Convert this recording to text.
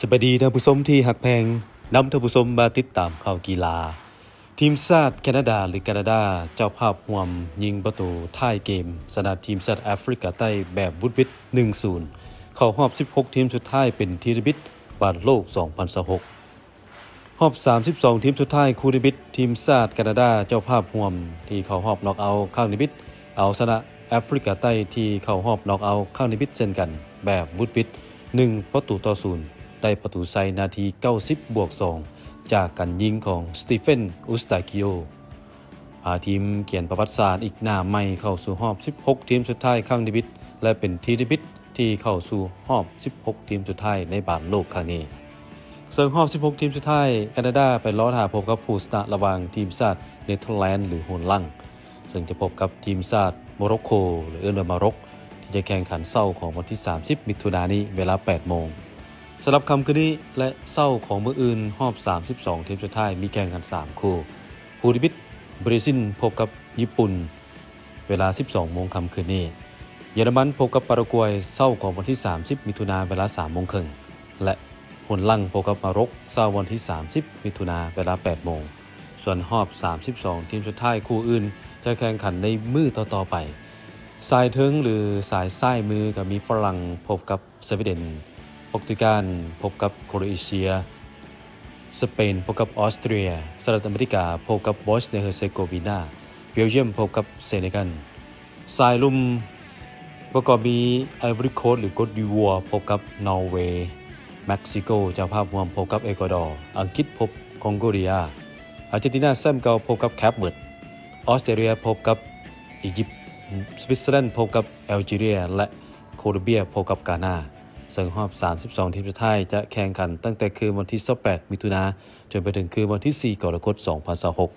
ສະບາຍດີທ່ານຜູ້ຊົມທີ່ຮັກແພງ, ນຳທ່ານຜູ້ຊົມມາຕິດຕາມຂ່າວກິລາ. ທີມຊາດແຄນາດາ ຫຼື ການາດາ ເຈົ້າພາບຮ່ວມຍິງປະຕູທ້າຍເກມ ຊະນະທີມຊາດແອຟຣິກາໃຕ້ແບບວຸດວິດ ໜຶ່ງສູນ ເຂົ້າຮອບສິບຫົກທີມສຸດທ້າຍເປັນທີມທຳອິດບານໂລກສອງພັນຊາວຫົກ. ຮອບສາມສິບສອງທີມສຸດທ້າຍຄູ່ທຳອິດ ທີມຊາດການາດາເຈົ້າພາບຮ່ວມທີ່ເຂົ້າຮອບນັອກເອົາຄັ້ງທຳອິດ ເອົາຊະນະແອຟຣິກາໃຕ້ທີ່ເຂົ້າຮອບນັອກເອົາຄັ້ງທຳອິດເຊັ່ນກັນ ແບບວຸດວິດ ໜຶ່ງປະຕູຕໍ່ສູນ ໄດ້ປະຕູໄຊນາທີເກົ້າສິບບວກສອງ ຈາກການຍິງຂອງ Steven Eustáquio ພາທີມຂຽນປະຫວັດສາດອີກໜ້າໃໝ່ເຂົ້າສູ່ຮອບສິບຫົກທີມສຸດທ້າຍຄັ້ງທຳອິດ ແລະ ເປັນທີມທຳອິດທີ່ເຂົ້າສູ່ຮອບສິບຫົກທີມສຸດທ້າຍໃນບານໂລກຄັ້ງນີ້. ເຊິ່ງຮອບສິບຫົກທີມສຸດທ້າຍ ການາດາໄປລໍຖ້າພົບກັບຜູ້ຊະນະລະຫວ່າງທີມຊາດເນເທີແລນ ຫຼື ໂຮນລັງ ເຊິ່ງຈະພົບກັບທີມຊາດໂມໂຣໂກ ຫຼື ເອີ້ນວ່າມາຣັອກ ທີ່ຈະແຂ່ງຂັນເຊົ້າຂອງວັນທີສາມສິບມິຖຸນານີ້ເວລາແປດໂມງ. ສຳລັບຄ່ຳຄືນນີ້ ແລະ ເຊົ້າຂອງມື້ອື່ນ ຮອບສາມສິບສອງທີມສຸດທ້າຍມີແຂ່ງຂັນສາມຄູ່. ຄູ່ທຳອິດ ບຣາຊິນ ພົບກັບຍີ່ປຸ່ນ ເວລາສິບສອງໂມງຄ່ຳຄືນນີ້. ເຢຍລະມັນພົບກັບປາຣາກວຍ ເຊົ້າຂອງວັນທີສາມສິບມິຖຸນາເວລາສາມໂມງເຄິ່ງ ແລະ ໂຮນລັງພົບກັບມາຣັອກ ເຊົ້າວັນທີສາມສິບມິຖຸນາເວລາແປດໂມງ. ສ່ວນຮອບສາມສິບສອງທີມສຸດທ້າຍຄູ່ອື່ນຈະແຂ່ງຂັນໃນມື້ຕໍ່ໆໄປ. ສາຍເທິງ ຫຼື ສາຍຊ້າຍມືກໍມີຝຣັ່ງພົບກັບ ສະວີເດັນ, ປອກຕຸຍການພົບກັບໂຄຣເອເຊຍ, ສະເປນພົບກັບອອສເຕຣເລັຍ, ສະຫະລັດອາເມລິກາພົບກັບບອສເນຍເຮີເຊໂກວີນາ, ເບວຢ້ຽມພົບກັບເຊເນກັນ. ສາຍລຸ່ມປະກອບມີໄອວໍຣີໂຄດ ຫຼື ໂກດດີວອ ພົບກັບນໍເວ, ເມັກຊິໂກເຈົ້າພາບຮ່ວມພົບກັບເອກົວດໍ, ອັງກິດພົບກອງໂກເລຍ, ອາເຈນຕິນາແຊ້ມເກົ່າພົບກັບແຄບເວີດ, ອອສເຕຣເລັຍພົບກັບອີຢິບ, ສະວິດເຊີແລນພົບກັບແອລຈີເຣຍ ແລະ ໂຄລັມເບຍພົບກັບການາ. ເຊິ່ງຮອບສາມສິບສອງທີມສຸດທ້າຍຈະແຂ່ງຂັນຕັ້ງແຕ່ຄືນວັນທີຊາວແປດມິຖຸນາ ຈົນໄປເຖິງຄືນວັນທີສີ່ກໍລະກົດສອງພັນຊາວຫົກ.